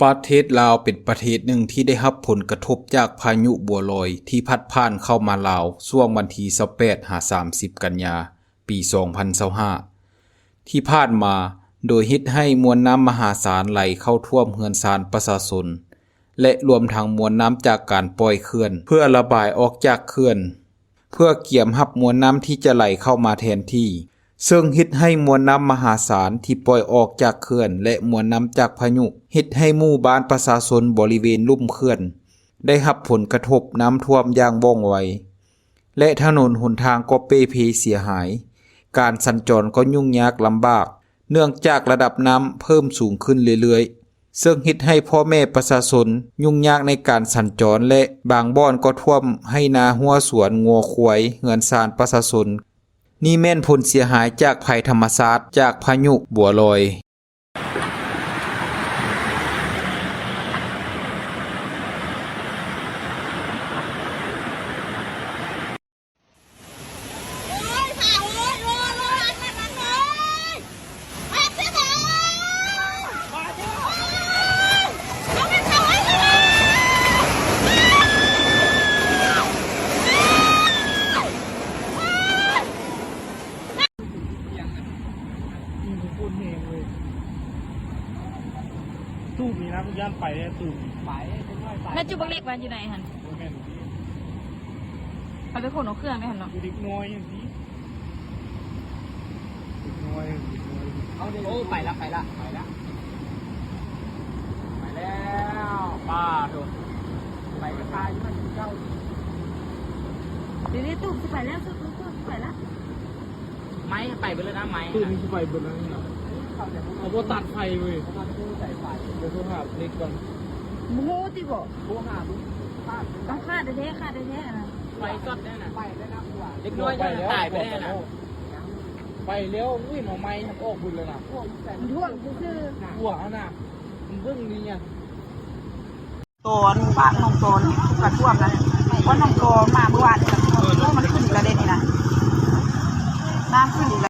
ປະເທດລາວເປັນປະເທດໜຶ່ງທີ່ໄດ້ຮັບຜົນກະທົບຈາກພາຍຸບົວລອຍທີ່ພັດຜ່ານເຂົ້າມາລາວຊ່ວງວັນທີຊາວແປດຫາສາມສິບກັນຍາ ປີສອງພັນຊາວຫ້າ ທີ່ຜ່ານມາ, ໂດຍເຮັດໃຫ້ມວນນ້ຳມະຫາສານໄຫຼເຂົ້າຖ້ວມເຮືອນຊານປະຊາຊົນ ແລະ ລວມທັງມວນນ້ຳຈາກການປ່ອຍເຂື່ອນເພື່ອລະບາຍອອກຈາກເຂື່ອນ ເພື່ອກຽມຮັບມວນນ້ຳທີ່ຈະໄຫຼເຂົ້າມາແທນທີ່, ເຊິ່ງເຮັດໃຫ້ມວນນ້ຳມະຫາສານທີ່ປ່ອຍອອກຈາກເຂື່ອນ ແລະ ມວນນ້ຳຈາກພາຍຸ ເຮັດໃຫ້ໝູ່ບ້ານປະຊາຊົນບໍລິເວນລຸ່ມເຂື່ອນໄດ້ຮັບຜົນກະທົບນ້ຳຖ້ວມຢ່າງວ່ອງໄວ ແລະ ຖະໜົນຫົນທາງກໍເປ່ເພເສຍຫາຍ, ການສັນຈອນກໍຫຍຸ້ງຍາກລຳບາກ ເນື່ອງຈາກລະດັບນ້ຳເພີ່ມສູງຂຶ້ນເລື້ອຍໆ. ເຊິ່ງເຮັດໃຫ້ພໍ່ແມ່ປະຊາຊົນຫຍຸ້ງຍາກໃນການສັນຈອນ ແລະ ບາງບ່ອນກໍຖ້ວມໄຮ່ນາຮົ້ວສວນງົວຄວາຍເຮືອນຊານປະຊາຊົນ. ນີ້ແມ່ນຜົນເສຍຫາຍຈາກໄພທຳມະຊາດຈາກພາຍຸບົວລອຍ. ໂຄດແຮງເລີຍ. ຕູບນີ້ນະ ຢ້ານໄປແລ້ວຕູບນີ້. ໄປ ໄປ ແມ່ນຈຸບັກເລັກວ່າຢູ່ໃນຫັ້ນ. ບໍ່ແມ່ນ ເຂົາໄປຂົນເອົາເຄື່ອງໄດ້ຫັ້ນເນາະ. ເດັກນ້ອຍຈັ່ງຊີ້ ເດັກນ້ອຍ ເດັກນ້ອຍ. ໂອ້ ໄປລະ ໄປລະ ໄປລະ ໄປແລ້ວ. ປ້າໂທ ໄປກະຕາຍມັນເຈົ້າ. ເດ ຕູບຊິໄປແລ້ວ ຕູບ ຕູບ ຕູບຊິໄປລະ. ໄມ້ໄປເບິດແລ້ວນະ ໄມ້ ຕູ້ນີ້ຊິໄປເບິດແລ້ວນີ້ນະ. ເຂົາບໍ່ຕັດໄຟເວີຍ. ບໍ່ໂທຫາເດັກກ່ອນ. ບໍ່ຮູ້ຕິບໍ? ໂທຫາລູກ. ຕ້ອງຂາດແທ້ໆ ຂາດແທ້ໆນະ. ໄຟຊັອດແນ່ນະ. ເດັກນ້ອຍຕາຍໄປແນ່ນະ. ໄປແລ້ວ. ອຸ້ຍ ໜໍ່ໄມ້ອອກເບິດແລ້ວນະ. ມັນຖ້ວມຊື່ໆ. ຫົວຫັ້ນນະ ມັນເບິ່ງນີ້. ຕອນປາກໜອງຕອນກະຖ້ວມນະ ວ່າໜອງຕອນມາເມື່ອວານນີ້ ໂອ້ ມັນຂຶ້ນອີກແລ້ວເດ້ນີ້ນະ ນ້ຳຂຶ້ນອີກແ